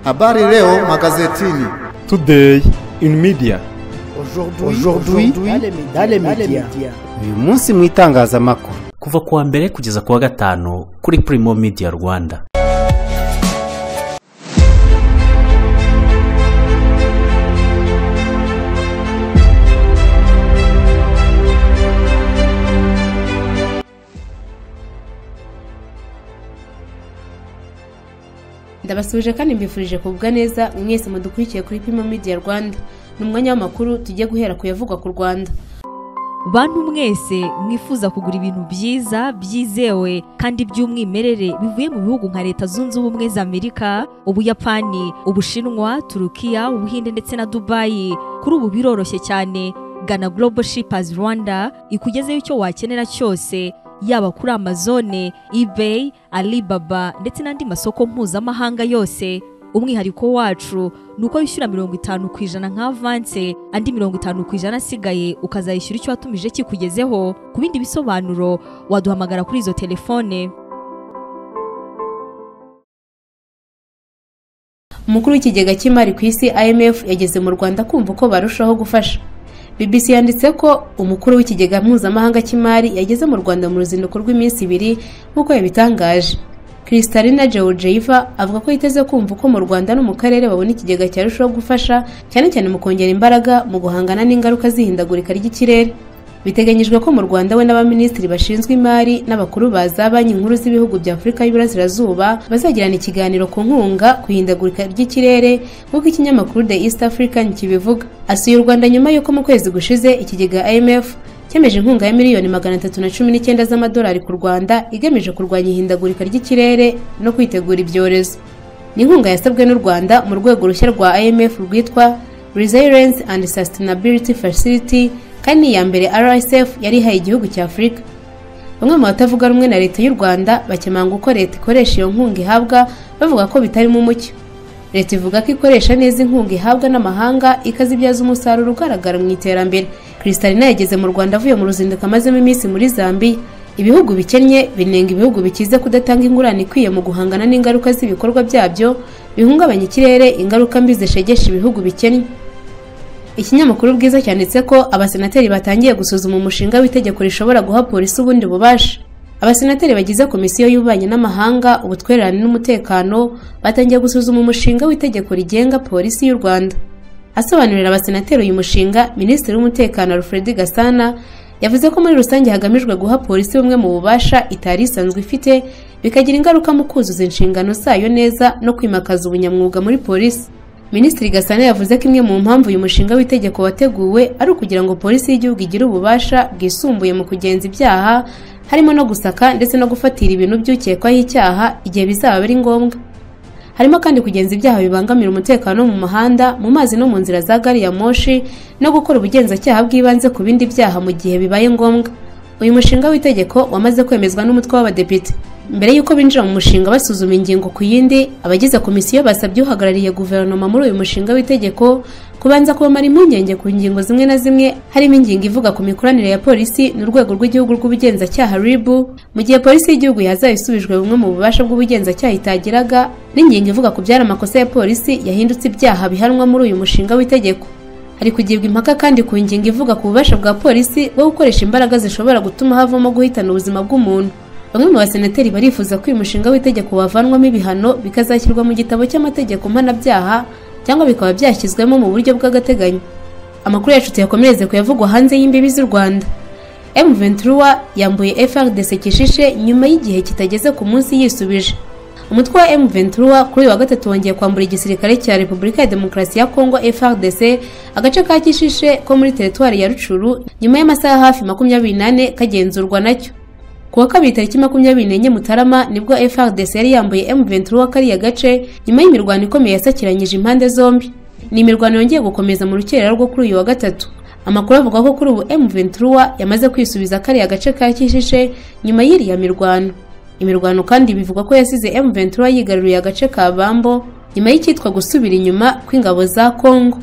Habari leo magazetini. Today in media. Aujourd'hui dans les médias. Uyu munsi mu itangazamakuru. Kuva kuwa mbere kugeza kuwa gatanu kuri Primo Media Rwanda. Ndabasubije kandi mbifurije kugubwa neza mwese mudukurikiye kuri Primo Media Rwanda. Ni umwanya w'amakuru tujye guhera ku yavugwa ku Rwanda. Bantu mwese mwifuza kugura ibintu byiza byizewe kandi by'umwimerere bivuye mu bihugu nka Leta Zunze Ubumwe za Amerika, Ubuyapani, Ubushinwa, Turukiya, Ubuhinde ndetse na Dubai, kuri ubu biroroshye cyane. Gana Global Shippers Rwanda ikugezeyo icyo wakenera cyose, yaba kuri Amazon, eBay, Alibaba ndetse n'andi masoko mpuzamahanga yose. Umwihariko wacu nuko wishyura 50% nka avance, andi 50% asigaye ukazayishyura icyo watumije kikugezeho. Ku bindi bisobanuro waduhamagara kuri izo telefone. Umukuru w'ikigega cy'imari ku isi IMF yageze mu Rwanda kumva uko barushaho gufasha. BBC yanditse ko umukuru w'ikigega mpuzamahanga cy'imari yageze mu Rwanda mu ruzinduko rw'iminsi ibiri nk'uko yabitangaje. Kristalina Georgieva avuga ko yiteze kumva uko mu Rwanda no mu karere babona ikigega cyarushaho gufasha cyane cyane mu kongera imbaraga mu guhangana n'ingaruka z'ihindagurika ry'ikirere. Biteganyijwe ko mu Rwanda we n'abaminisitiri bashinzwe imari n'abakuru ba za banki nkuru z'ibihugu bya Afurika y'Iburasirazuba bazagirana ikiganiro ku nkunga ku ihindagurika ry'ikirere nk'uko ikinyamakuru The East African kibivuga. Asuye u Rwanda nyuma y'uko mu kwezi gushize ikigega IMF cyemeje inkunga ya miliyoni 319 z'amadolari ku Rwanda igamije kurwanya ihindagurika ry'ikirere no kwitegura ibyorezo. Ni inkunga yasabwe n'u Rwanda mu rwego rushya rwa IMF rwitwa Resilience and Sustainability Facility, kandi iya mbere RSF yari ihaye igihugu cya Afurika. Bamwe mu batavuga rumwe na leta y'u Rwanda bakemanga uko leta ikoresha iyo nkunga ihabwa, bavuga ko bitarimo umucyo. Leta ivuga ko ikoresha neza inkunga ihabwa n'amahanga ikazibyaza umusaruro ugaragara mu iterambere. Kristalina yageze mu Rwanda avuye mu ruzinduko amazemo iminsi muri Zambia. Ibihugu bikennye binenga ibihugu bikize kudatanga ingurane ikwiye mu guhangana n'ingaruka z'ibikorwa byabyo bihungabanya ikirere, ingaruka mbi zishegesha ibihugu bikennye. Ikinyamakuru Bwiza cyanditse ko abasenateri batangiye gusuzuma umushinga w'itegeko rishobora guha polisi ubundi bubasha. Abasenateri bagize komisiyo y'ububanyi n'amahanga, ubutwererane n'umutekano batangiye gusuzuma umushinga w'itegeko rigenga polisi y'u Rwanda. Asobanurira abasenateri uyu mushinga, Minisitiri w'Umutekano Alfred Gasana yavuze ko muri rusange hagamijwe guha polisi bumwe mu bubasha itari isanzwe ifite, bikagira ingaruka mu kuzuza inshingano zayo neza no kwimakaza ubunyamwuga muri polisi. Minisitiri Gasana yavuze ko imwe mu mpamvu uyu mushinga w'itegeko wateguwe ari ukugira ngo polisi y'igihugu igire ububasha bwisumbuye mu kugenza ibyaha, harimo no gusaka ndetse no gufatira ibintu by'ukekwaho icyaha igihe bizaba biri ngombwa. Harimo kandi kugenza ibyaha bibangamira umutekano mu muhanda, mu mazi no mu nzira za gari ya moshi, no gukora ubugenzacyaha bw'ibanze ku bindi byaha mu gihe bibaye ngombwa. Uyu mushinga w'itegeko wamaze kwemezwa n'umutwe w'abadepite. Mbere y'uko binjira mu mushinga basuzuma ingingo ku yindi, abagize komisiyo basabye uhagarariye guverinoma muri uyu mushinga w'itegeko kubanza kubamara impungenge ku ngingo zimwe na zimwe, harimo ingingo ivuga ku mikoranire ya polisi n'urwego rw'igihugu rw'ubugenzacyaha RIB, mu gihe polisi y'igihugu yazaba isubijwe bumwe mu bubasha bw'ubugenzacyaha itagiraga, n'ingingo ivuga ku byari amakosa ya polisi yahindutse ibyaha bihanwa muri uyu mushinga w'itegeko. Hari kugibwa impaka kandi ku ngingo ivuga ku bubasha bwa polisi bwo gukoresha imbaraga zishobora gutuma havamo guhitana ubuzima bw'umuntu. Bamwe mu basenateri barifuza ko uyu mushinga w'itegeko wavanwamo ibihano bikazashyirwa mu gitabo cy'amategeko mpanabyaha cyangwa bikaba byashyizwemo mu buryo bw'agateganyo. Amakuru yacu tuyakomereze kuyavugwa hanze y'imbibi z'u Rwanda. M23 yambuye FARDC Kishishe nyuma y'igihe kitageze ku munsi yisubije. Umutwe wa M23 kuri uyu wa gatatu wongeye kwambura igisirikare cya Repubulika ya Demokarasi ya Kongo FARDC agace ka Kishishe ko muri teritwari ya Rucuru nyuma y'amasaha hafi 24 kagenzurwa nacyo. Kuwa kabiri tariki 24 Mutarama nibwo FARDC yari yambuye M23 kariya gace nyuma y'imirwano ikomeye yasakiranyije impande zombi. Ni imirwano yongeye gukomeza mu rukerera rwo kuri uyu wa gatatu. Amakuru avuga ko kuri ubu M23 yamaze kwisubiza kariya gace ka Kishishe nyuma y'iriya mirwano. Imirwano kandi bivugwa ko yasize M23 yigaruriye agace ka Bambo nyuma y'icyitwa gusubira inyuma kw'ingabo za Kongo.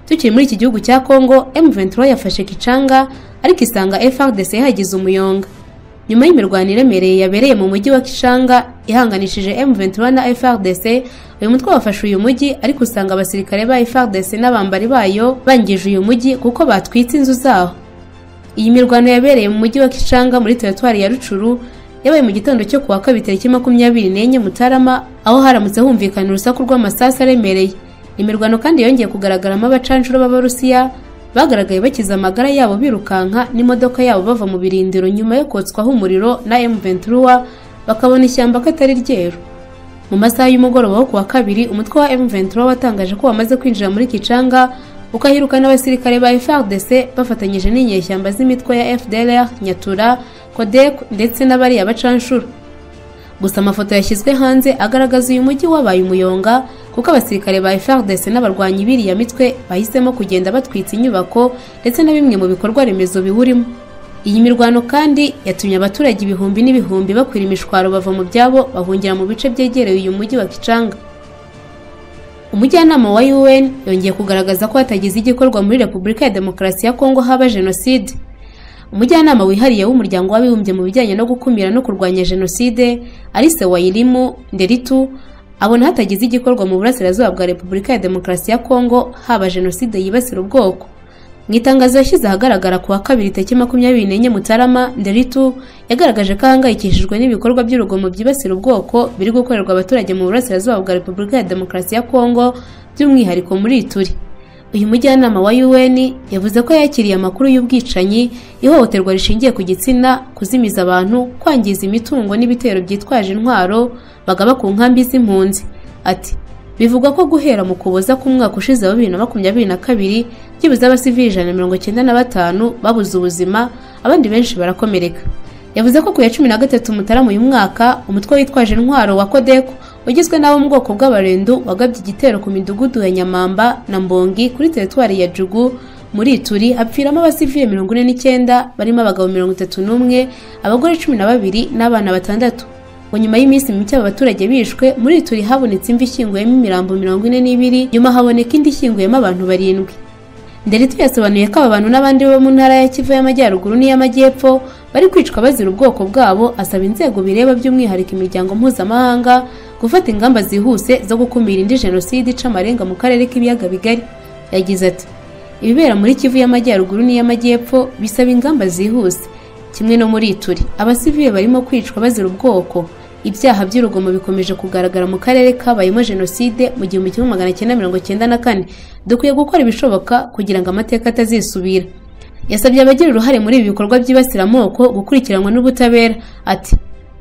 Tukiri muri iki gihugu cya Kongo, M23 yafashe Kichanga ariko isanga FARDC yahagize umuyonga. Nyuma y'imirwano iremereye yabereye mu mujyi wa Kishanga ihanganishije M23 na FARDC, uyu mutwe wafashe uyu mujyi ariko usanga abasirikare ba FARDC n'abambari bayo bangije uyu mujyi kuko batwitse inzu zaho. Iyi mirwano yabereye mu mujyi wa Kishanga muri teritwari ya Rucuru yabaye mu gitondo cyo kuwa kabiri tariki 24 Mutarama, aho haramutse humvikana urusaku rw'amasasu aremereye. Imirwano kandi yongeye kugaragaramo abacanshuro b'Abarusiya bagaragaye bakiza amagara yabo birukanka n'imodoka yabo bava mu birindiro nyuma yo kotswaho umuriro na M23 bakabona ishyamba ko atari ryeru. Mu masaha y'umugoroba wo kuwa kabiri, umutwe wa M23 watangaje ko wamaze kwinjira muri Kicanga ukahirukana abasirikare ba FARDC bafatanyije n'inyeshyamba z'imitwe ya FDLR, Nyatura, CODECO ndetse n'abariya bacanshuro. Gusa amafoto yashyizwe hanze agaragaza uyu mujyi wabaye umuyonga kuko abasirikare ba FARDC n'abarwanyi b'iriya mitwe bahisemo kugenda batwitse inyubako ndetse na bimwe mu bikorwa remezo biwurimo. Iyi mirwano kandi yatumye abaturage ibihumbi n'ibihumbi bakwira imishwaro bava mu byabo bahungira mu bice byegereye uyu mujyi wa Kicanga. Umujyanama wa UN yongeye kugaragaza ko hatagize igikorwa muri Repubulika ya Demokarasi ya Kongo haba jenoside. Umujyanama wihariye w'umuryango w'abibumbye mu bijyanye no gukumira no kurwanya jenoside, Alice Wairimu Nderitu, abona hatagize igikorwa mu burasirazuba bwa Repubulika ya Demokarasi ya Kongo haba jenoside yibasira ubwoko. Mu itangazo yashyize ahagaragara kuwa kabiri tariki 24 Mutarama, Nderitu yagaragaje ko ahangayikishijwe n'ibikorwa by'urugomo byibasira ubwoko biri gukorerwa abaturage mu burasirazuba bwa Repubulika ya Demokarasi ya Kongo, by'umwihariko muri Ituri. Uyu mujyanama wa UN yavuze ko yakiriye amakuru y'ubwicanyi, ihohoterwa rishingiye ku gitsina, kuzimiza abantu, kwangiza imitungo n'ibitero byitwaje intwaro bagaba ku nkambi z'impunzi. Ati bivugwa ko guhera mu Kuboza k'umwaka ushize wa 2022 byibuze abasivili 195 babuze ubuzima, abandi benshi barakomereka. Yavuze ko ku ya 13 Mutarama uyu mwaka umutwe witwaje intwaro wa CODECO ugizwe n'abo mu bwoko bw'Abarendu wagabye igitero ku midugudu ya Nyamamba na Mbongi kuri teritwari ya Jugu muri Ituri, hapfiramo abasivili 49 barimo abagabo 31, abagore 12 n'abana 6. Ngo nyuma y'iminsi mike aba baturage bishwe, muri Ituri habonetse imva ishyinguyemo imirambo 42, nyuma haboneka indi ishyinguyemo abantu 7. Nderitu yasobanuye ko aba bantu n'abandi bo mu ntara ya Kivu y'Amajyaruguru n'iy'Amajyepfo bari kwicwa bazira ubwoko bwabo, asaba inzego bireba by'umwihariko imiryango mpuzamahanga gufata ingamba zihuse zo gukumira indi jenoside ica amarenga mu karere k'ibiyaga bigari. Yagize ati ibibera muri Kivu y'Amajyaruguru n'iy'Amajyepfo bisaba ingamba zihuse, kimwe no muri Ituri abasivile barimo kwicwa bazira ubwoko. Ibyaha by'urugomo bikomeje kugaragara mu karere kabayemo jenoside mu 1994. Dukwiye gukora ibishoboka kugira ngo amateka atazisubira. Yasabye abagira uruhare muri ibi bikorwa byibasira amoko gukurikiranwa n'ubutabera. Ati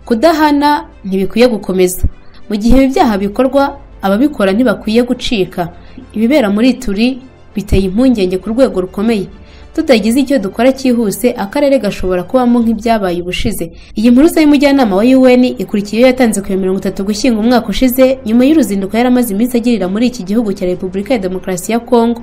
kudahana ntibikwiye gukomeza. Mu gihe ibi byaha bikorwa, ababikora ntibakwiye gucika. Ibibera muri Ituri biteye impungenge ku rwego rukomeye. Tutagize icyo dukora cyihuse, akarere gashobora kubamo nk'ibyabaye ubushize. Iyi mpuruza y'umujyanama wa UN ikurikiye iyo yatanze ku ya 30 Gushyingo umwaka ushize, nyuma y'uruzinduko yaramaze iminsi agirira muri iki gihugu cya Repubulika ya Demokarasi ya Kongo.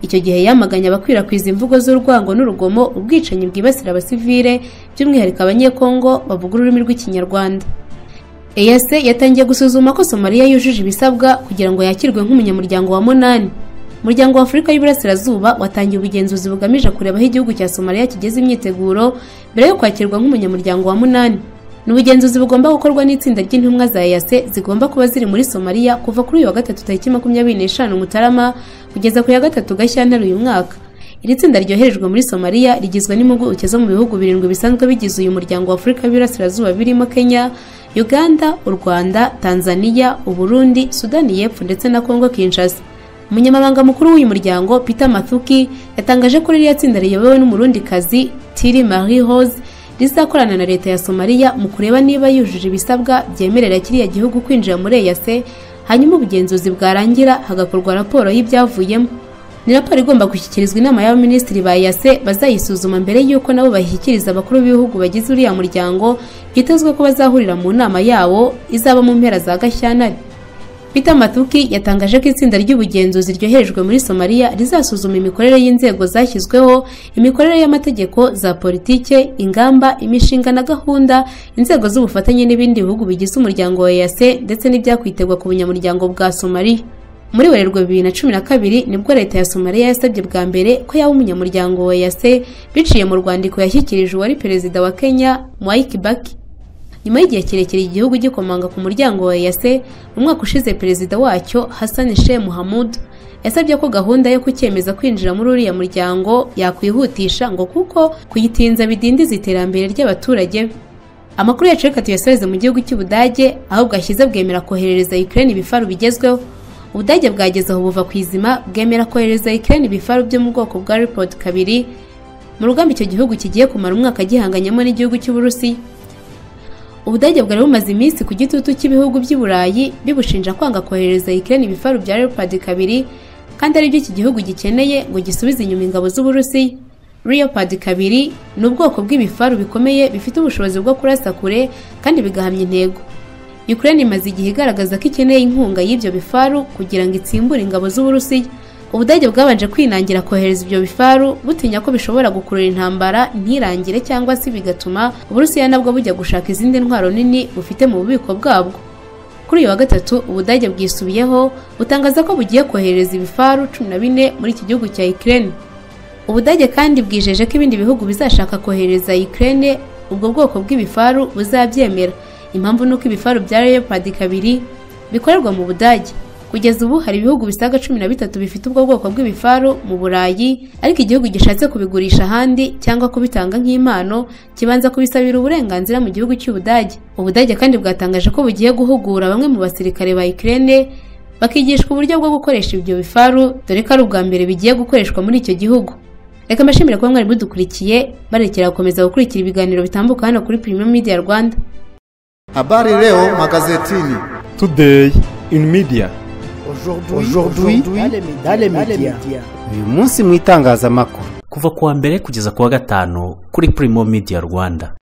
Icyo gihe yamaganye abakwirakwiza imvugo z'urwango n'urugomo, ubwicanyi bwibasira abasivile, by'umwihariko abanyekongo bavuga ururimi rw'Ikinyarwanda. EAC yatangiye gusuzuma ko Somalia yujuje ibisabwa kugira ngo yakirwe nk'umunyamuryango wa 8. Umuryango wa Afurika y'Iburasirazuba watangiye ubugenzuzi bugamije kureba aho igihugu cya Somalia kigeze imyiteguro mbere yo kwakirwa nk'umunyamuryango wa 8. Ni ubugenzuzi bugomba gukorwa n'itsinda ry'intumwa za EAC zigomba kuba ziri muri Somalia kuva kuri uyu wa gatatu tariki 25 Mutarama kugeza ku ya 3 Gashyantare uyu mwaka. Iri tsinda ryoherejwe muri Somalia rigizwe n'impuguke zo mu bihugu 7 bisanzwe bigize uyu muryango wa Afurika y'Iburasirazuba birimo Kenya, Uganda, u Rwanda, Tanzania, u Burundi, Sudani y'Epfo ndetse na Kongo Kinshasa. Umunyamabanga mukuru w'uyu muryango Peter Mathuki yatangaje ko ririya tsinda riyobowe n'umurundikazi Thierry Marie Rose rizakorana na leta ya Somalia mu kureba niba yujuje ibisabwa byemerera kiriya gihugu kwinjira muri EAC, hanyuma ubugenzuzi bwarangira hagakorwa raporo y'ibyavuyemo. Ni raporo igomba gushyikirizwa inama y'abaminisitiri ba EAC bazayisuzuma mbere y'uko nabo bayishyikiriza abakuru b'ibihugu bagize uriya muryango, byitezwe ko bazahurira mu nama yawo izaba mu mpera za Gashyantare. Peter Mathuki yatangaje ko itsinda ry'ubugenzuzi ryoherejwe muri Somalia rizasuzuma imikorere y'inzego zashyizweho, imikorere y'amategeko, za politike, ingamba, imishinga na gahunda, inzego z'ubufatanye n'ibindi bihugu bigize umuryango wa EAC ndetse n'ibyakwitegwa ku bunyamuryango bwa Somalia. Muri Werurwe 2012 nibwo leta ya Somalia yasabye bwa mbere ko yaba umunyamuryango wa EAC biciye mu rwandiko yashyikirije uwari perezida wa Kenya Mwai Kibaki. Nyuma y'igihe kirekire igihugu gikomanga ku muryango wa EAC, mu mwaka ushize perezida wacyo Hassan Sheikh Mohamud yasabye ko gahunda yo kucyemeza kwinjira muri uriya muryango yakwihutisha ngo kuko kuyitinza bidindiza iterambere ry'abaturage. Amakuru yacu reka tuyasoreze mu gihugu cy'Ubudage, aho bwashyize bwemera koherereza Ukraine ibifaru bigezweho. Ubudage bwageze aho buva ku izima bwemera koherereza Ukraine ibifaru byo mu bwoko bwa Leopard 2 mu rugamba icyo gihugu kigiye kumara umwaka gihanganyemo n'igihugu cy'Uburusiya. Ubudage bwari bumaze iminsi ku gitutu cy'ibihugu by'i Burayi bibushinja kwanga koherereza Ukraine ibifaru bya Leopard 2 kandi aribyo iki gihugu gikeneye ngo gisubize inyuma ingabo z'Uburusiya. Leopard 2 ni ubwoko bw'ibifaru bikomeye bifite ubushobozi bwo kurasa kure kandi bigahamya intego. Ukraine imaze igihe igaragaza ko ikeneye inkunga y'ibyo bifaru kugira ngo itsimbure ingabo z'Uburusiya. Ubudage bwabanje kwinangira kohereza ibyo bifaru butinya ko bishobora gukurura intambara ntirangire cyangwa se bigatuma Uburusiya nabwo bujya gushaka izindi ntwaro nini bufite mu bubiko bwabwo. Kuri uyu wa gatatu Ubudage bwisubiyeho butangaza ko bugiye kohereza ibifaru 14 muri iki gihugu cya Ukraine. Ubudage kandi bwijeje ko ibindi bihugu bizashaka kohereza Ukraine ubwo bwoko bw'ibifaru buzabyemera. Impamvu nuko ibifaru bya Leopard 2 bikorerwa mu Budage. Kugeza ubu hari ibihugu bisaga 13 bifite ubwo bwoko bw'ibifaru mu Burayi, ariko igihugu gishatse kubigurisha ahandi cyangwa kubitanga nk'impano kibanza kubisabira uburenganzira mu gihugu cy'Ubudage. Ubudage kandi bwatangaje ko bugiye guhugura bamwe mu basirikare ba Ukraine bakigishwa uburyo bwo gukoresha ibyo bifaru, dore ko ari ubwa mbere bigiye gukoreshwa muri icyo gihugu. Reka mbashimire kuba mwari mudukurikiye, barekera gukomeza gukurikira ibiganiro bitambuka hano kuri Primo Media Rwanda. Habari leo magazetini. Today in media. Aujourd'hui dans les médias. Uyu munsi mu itangazamakuru. Kuva kuwa mbere kugeza kuwa gatanu kuri Primo Media Rwanda.